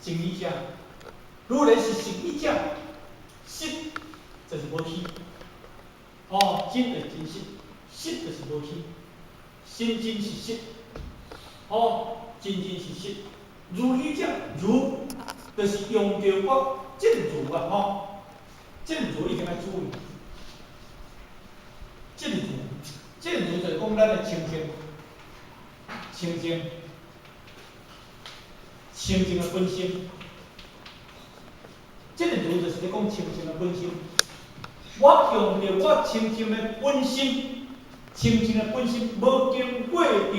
真語者，如來是實語者，實就是無虛。哦，真就是真實，實就是無虛，真真實實。哦，真真實實。如語者，如就是用著我證如啊，吼，證如一定愛注意。證如，證如就是講咱的清淨，清淨，清淨的本心。證如就是咧講清淨的本心。我用著我清淨的本心，清淨的本心無經過著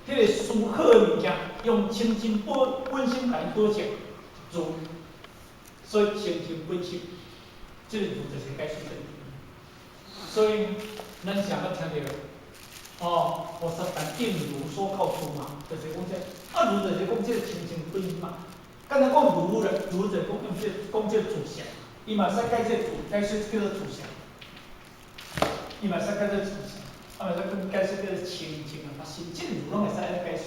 彼个思考的物件，用清淨本心來保證如，所以清淨本心，這個如就是解釋這個。所以咱常捌聽著，哦，菩薩但應如所告訴嘛，就是講這個，啊如就是講這個清淨本心嘛。敢若講如咧，如就是講用這個講這個自相，伊嘛會使解這個自，解釋叫做自相，伊嘛會使解做自相，啊嘛會使講解釋叫做清淨啊，嘛是證如攏會使按呢解釋。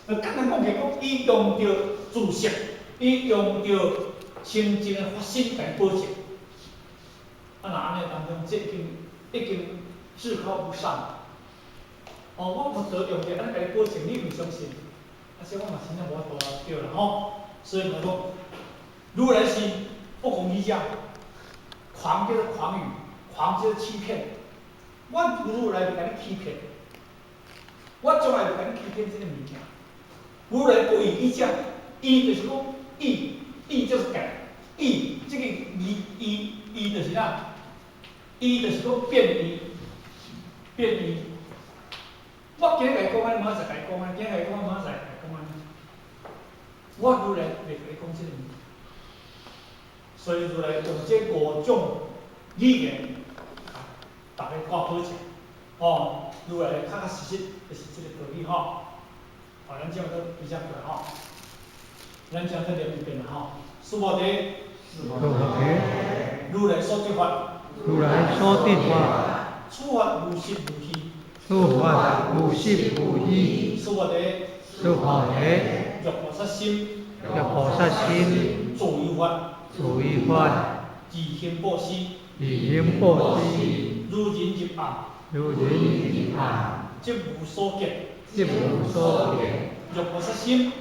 就簡單講起講，伊用著自相，伊用著清淨的法身來保證。啊，若按呢當中，這已經至高無上。哦，我佛陀用著按呢共你保證，你毋相信，啊，這我嘛真正無法度啊，對啦吼。所以我講，如來是不誑語者，誑叫做誑語，誑叫做欺騙。我如來袂共你欺騙，我從來袂共你欺騙這个物件。如來不異語者，異就是講異，異就是改，異這个異異異就是啥？異就是講變異，變異。我今日共你講按呢，明仔載共你講按呢，今日共你講，明仔載共你講按呢。我如來袂共你講這个物件，所以如來用這五種語言，逐家掛保證。哦，如來確確實實就是這個道理吼。好，咱這樣都比較過吼。咱這樣再念一遍啦吼。須菩提，須菩提，如來所得法，如來所得法，此法無實無虛。此法無實無虛。須菩提，須菩提，若菩薩心，若菩薩心，住於法，住於法，自行布施，自行布施，如人入暗，如人入暗，則無所見，則無所見。若菩薩心，